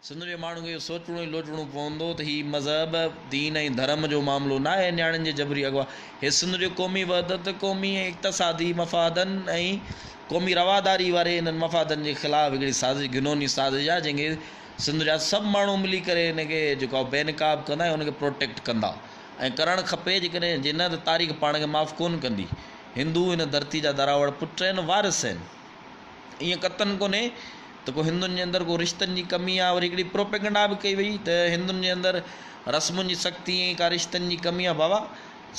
سنڌ جي ماڻهن کي اهو سوچڻو ۽ لوچڻو پوندو ته هي مذهب، دين ۽ ڌرم جو معاملو ناهي نياڻين جي جبري اغوا، هي سنڌ جي قومي وحدت، قومي ۽ اقتصادي مفادن ۽ قومي رواداري واري انهن مفادن جي خلاف هڪڙي سازش گهنوني سازش آهي جنهن کي سنڌ جا سڀ ماڻهو ملي ڪري ان کي جيڪو آهي بي نقاب ڪندا ۽ ان کي پروٽيڪٽ ڪندا ۽ ڪرڻ کپي جيڪڏهن جي نه ته تاريخ پاڻ کي معاف ڪونه ڪندي. هندو هن ڌرتي جا دراوڙ پٽ آهن وارث آهن. ائين قطعاً ڪونهي ته ڪو هندن جي اندر ڪو رشتن جي ڪمي آ وري هڪڙي پروپيگنڊا به ڪئي وئي ته هندن جي اندر رسمن جي سختي ۽ ڪا رشتن جي ڪمي آ بابا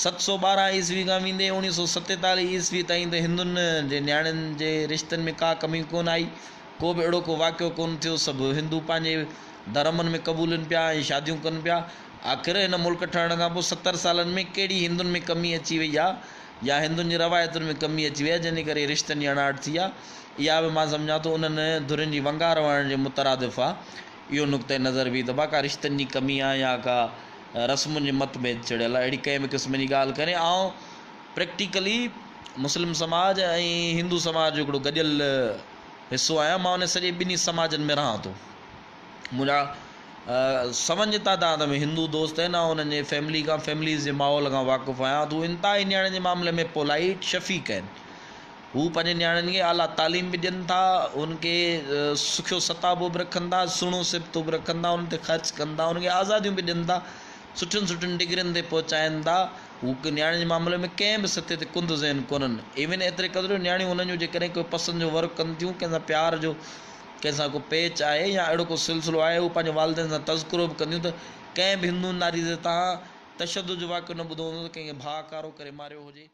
712 عيسوي کان ويندي 1947 عيسوي تائين ته هندن جي نياڻين جي رشتن ۾ ڪا ڪمي ڪونه آئي ڪو به اهڙو ڪو واقعو ڪونه ٿيو سڀ هندو پنهنجي ڌرمن ۾ قبولين پيا ۽ شاديون ڪن پيا آخر هن ملڪ ٺهڻ کان پوء 70 سالن ۾ ڪهڙي هندن ۾ ڪمي اچي وئي آ يا هندن جي روايتن ۾ ڪمي اچي وئي آهي جنهن جي ڪري رشتن جي اڻاٺ ٿي آهي. اها به مان سمجهان ٿو انهن ڌرين جي ونگار وهڻ جي مترادف آهي. اهو نقطه نظر به ته ڪا رشتن جي ڪمي آهي يا ڪا رسمن جي مت ڀيد چڙهيل آهي اهڙي ڪنهن به قسم جي ڳالهه ڪونهي. آئون پريڪٽيڪلي مسلم سماج ۽ هندو سماج جو هڪڙو گڏيل حصو آهيان. مان ان سڄي ٻنهي سماجن ۾ رهان ٿو. منهنجا سون جي تعداد ۾ هندو دوست آهن آئون انهن جي فيملي کان فيمليز جي ماحول کان واقف آهيان ته هو انتهائي نياڻين جي معاملي ۾ پولائيٽ شفيق آهن هو پنهنجي نياڻين کي اعليٰ تعليم به ڏين ٿا انهن کي سکيو ستابو به رکن ٿا سهڻو سبتو به رکن ٿا انهن تي خرچ ڪن ٿا انهن کي آزاديون به ڏين ٿا سٺين سٺين ڊگرين تي پهچائين ٿا هو نياڻين جي معاملي ۾ ڪنهن به سطح تي ڪند ذهن ڪونهن ايون ايتري قدر جو نياڻيون انهن جون جيڪڏهن ڪو پسند جو ورڪ ڪن ٿيون ڪنهن سان پيار جو ڪنهن سان ڪو پيچ آهي يا اهڙو ڪو سلسلو آهي، هو پنهنجي والدين سان تذڪرو به ڪنديون ته ڪنهن به هندو ناري تي توهان تشدد جو واقعو نه ٻڌو هوندو ته ڪنهن کي ڀاء ڪارو ڪري ماريو هجي.